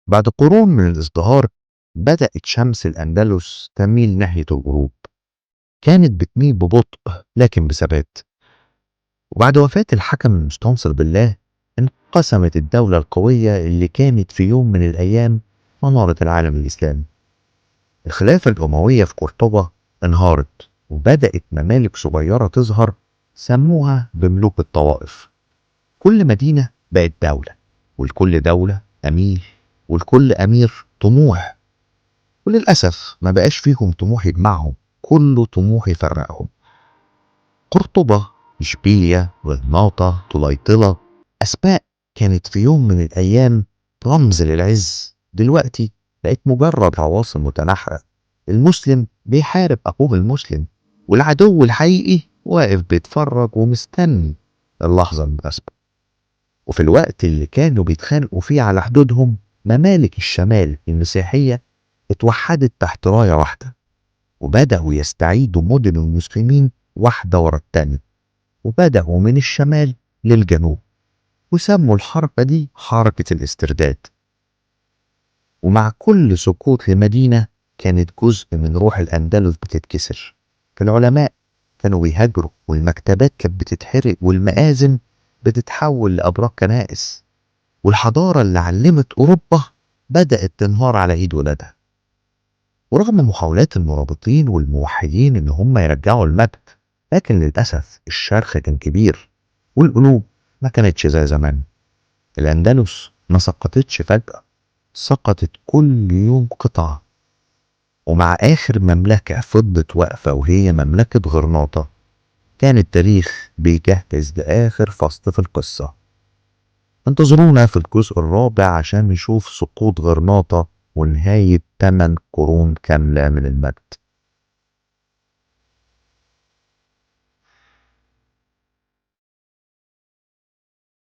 بعد قرون من الازدهار بدأت شمس الأندلس تميل ناحية الغروب. كانت بتميل ببطء لكن بثبات. وبعد وفاة الحكم المستنصر بالله انقسمت الدولة القوية اللي كانت في يوم من الأيام منارة العالم الإسلامي. الخلافة الأموية في قرطبة انهارت، وبدأت ممالك صغيرة تظهر سموها بملوك الطوائف. كل مدينة بقت دولة، ولكل دولة أمير، ولكل أمير طموح. وللأسف ما بقاش فيهم طموح يجمعهم، كله طموح يفرقهم. قرطبة، إشبيلية، غرناطة، طليطلة، أسماء كانت في يوم من الأيام رمز للعز، دلوقتي بقت مجرد عواصم متناحرة. المسلم بيحارب أخوه المسلم، والعدو الحقيقي واقف بيتفرج ومستني اللحظة المناسبة. وفي الوقت اللي كانوا بيتخانقوا فيه على حدودهم، ممالك الشمال المسيحية اتوحدت تحت راية واحدة، وبدأوا يستعيدوا مدن المسلمين واحدة ورا التانية، وبدأوا من الشمال للجنوب، وسموا الحركة دي حركة الاسترداد. ومع كل سقوط لمدينة كانت جزء من روح الأندلس بتتكسر. العلماء كانوا بيهاجروا، والمكتبات كانت بتتحرق، والمآذن بتتحول لأبراج كنائس، والحضارة اللي علمت أوروبا بدأت تنهار على إيد ولادها. ورغم محاولات المرابطين والموحدين إن هم يرجعوا المجد، لكن للأسف الشرخ كان كبير، والقلوب ما كانتش زي زمان. الأندلس ما سقطتش فجأة، سقطت كل يوم قطعة. ومع آخر مملكة فضلت واقفة وهي مملكة غرناطة، كان التاريخ بيجهز لآخر فصل في القصة. انتظرونا في الجزء الرابع عشان نشوف سقوط غرناطة ونهاية 8 قرون كاملة من المجد.